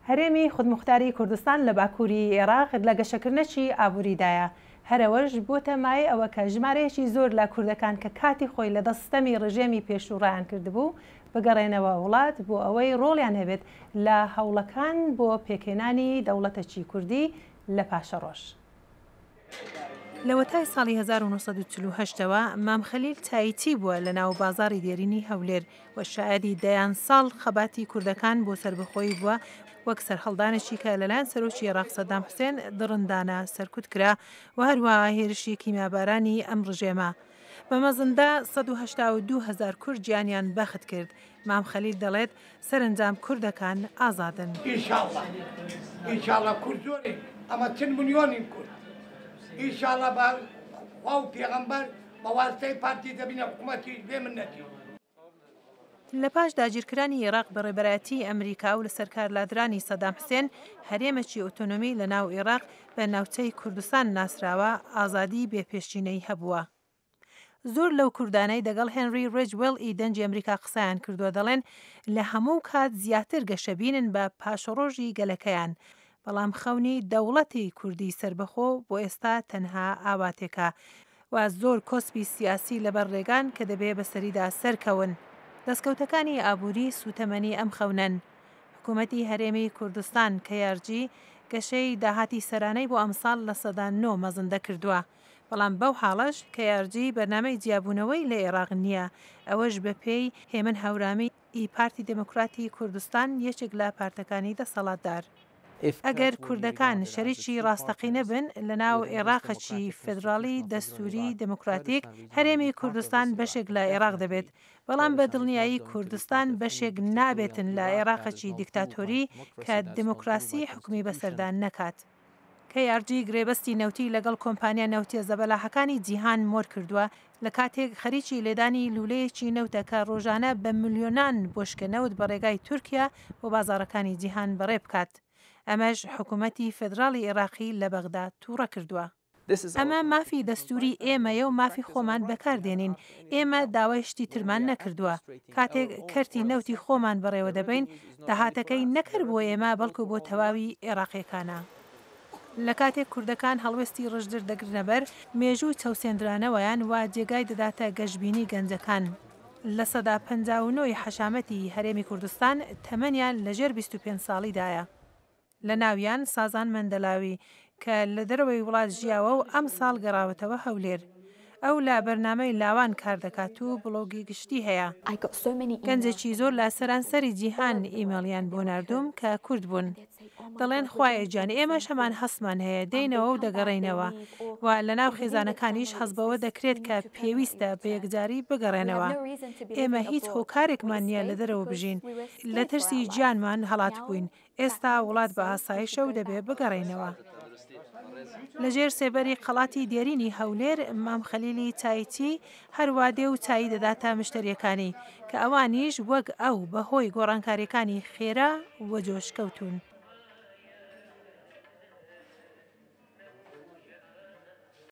هەرێمی خودموختاری کوردستان لە باکووری ئێراق لە گەشەکردنەکی ئابووریدایە، هەرئەوەش بۆتە مایەی ئەوە کە ژمارەیەکی زۆر لە کوردەکان کە کاتی خۆی لە دەست ستەمی ڕژێمی پێشوو ڕایان کردبوو بگەڕێنەوە وڵات بۆ ئەوەی ڕۆڵیان هەبێت لە هەوڵەکان بۆ پێکهێنانی دەوڵەتەکی کوردی لە پاشەڕۆژ. لەوەتای ساڵی 1948 ەوە مام خەلیل تایتی بووە لە ناو بازاڕی دێرینی هەولێر و شایەدی دەیان ساڵ خەباتی کوردەکان بۆ سەربەخۆیی بووە وەک سەرهەڵدانێکی کە لەلایەن سەرۆکی ئێراق سەدام حوسێن دڕندانە سەرکوت کرا و هەروەها هێرشی کیمیابارانی ئەم ڕژێمە بە مەزندە 182 هەزار کورد گیانیان بەخت کرد. مام خەلیل دەڵێت سەرەنجام کوردەکان ئازادن. ئینشاڵڵا ئینشاڵڵا کورد زۆرین ئەمە چل ملیۆنین کورد ئینشاڵڵا بە خوا و پێغەمبەر بە واستەی پارتی دەبینە حکومەتیش بێ منەتی. لە پاش داگیرکرانی ئێراق بە ڕێبەرایەتیی ئەمریکا و لەسەرکارلادرانی سەدام حسێن، هەرێمێکی ئۆتۆنۆمی لە ناو ئێراق بە ناوچەی کوردستان ناسراوە، ئازادیی بێ پێشینەی هەبووە. زۆر لەو کوردانەی دەگەڵ هێنری ڕێجوێڵ ی دەنگی ئەمریکا قسەیان کردووە دەڵێن لە هەموو کات زیاتر گەشەبینن بە پاشەڕۆژی گەلەکەیان، بەڵام خەونی دەوڵەتی کوردی سەربەخۆ بۆ ئێستا تەنها ئاواتێکە و زۆر کۆسپی سیاسی لەبەر ڕێگان کە دەبێ بەسەریدا سەرکەون. دەستکەوتەکانی ئابووری سووتەمەنی ئەم خەونەن. حکوومەتی هەرێمی کوردستان، KRG، گەشەی داهاتی سەرانەی بۆ ئەمساڵ 9% مەزندە کردووە. بەڵام بەو حاڵەش KRG بەرنامەی جیابوونەوەی لە ئێراق نییە، ئەوەش بەپێی هێمن هەورامی ی پارتی دێموکراتی کوردستان یەکێک لە پارتەکانی دەسەڵاتدار. ئەگەر کوردەکان شەریکی ڕاستەقینە بن لە ناو ئێراقەکی فێدراڵی دەستووری دێموکراتیک، هەرێمی کوردستان بەشێک لە ئێراق دەبێت، بەڵام بە دڵنیایی کوردستان بەشێک نابێتن لە ئێراقەکی دیکتاتۆری کە دێموکراسی حوکمی بەسەردا نەکات. KRG گرێبەستی نەوتی لەگەڵ کۆمپانیا نەوتیە زەبەلاحەکانی جیهان مۆر کردووە، لە کاتێک خەریکی لێدانی لولەیەکی نەوتە کە ڕۆژانە بە ملیۆنان بۆشکە نەوت بە ڕێگای تورکیا بۆ بازاڕەکانی جیهان بەڕێ بکات. ئەمەش حکومەتی فێدراڵی ئێڕاقی لە بەغدا توڕە کردووە. ئەمە مافی دەستووری ئێمەیە و مافی خۆمان بەکار دێنین، ئێمە داوای شتی ترمان نەکردووە. کاتێک کەرتی نەوتی خۆمان بەڕێوە دەبەین، داهاتەکەی نەک هەر بۆ ئێمە بەڵکو بۆ تەواوی ئێڕاقیەکانە. لە کاتێک کوردەکان هەڵوێستی ڕژدر دەگرنە بەر، مێژووی چەوسێندرانەوەیان وا جێگای دەداتە گەشبینی گەنجەکان. 59% ی حەشامەتی هەرێمی کوردستان تەمەنیان لە ژێر 25 ساڵیدایە. لە ناویان سازان مەندەلاوی کە لە دەرەوەی وڵات ژیاوە و ئەمساڵ گەڕاوەتەوە هەولێر. ئەو لە بەرنامەی لاوان کار دەکات و بڵۆگی گشتی هەیە. گەنجێکی زۆر لە سەرانسەری جیهان ئیمێڵیان بۆ ناردووم کە کورد بوون. دەڵێن خوایە گیان ئێمەش هەمان هەستمان هەیە، دێینەوە و دەگەڕێینەوە و لەناو خێزانەکانیش هەست بەوە دەکرێت کە پێویستە بە یەکجاری بگەڕێنەوە. ئێمە هیچ هۆکارێکمان نییە لە دەرەوە بژین. لە ترسی گیانمان هەڵاتبووین. ئێستا وڵات بە ئاسایشە و دەبێ بگەڕێینەوە. لە ژێر سێبەری قەڵاتی دێرینی هەولێر، مام خەلیلی چایچی هەروا دێ و چایی دەداتە مشتەرییەکانی، کە ئەوانیش وەک ئەو بە هۆی گۆڕانکارییەکانی خێرا وەجۆش کەوتوون.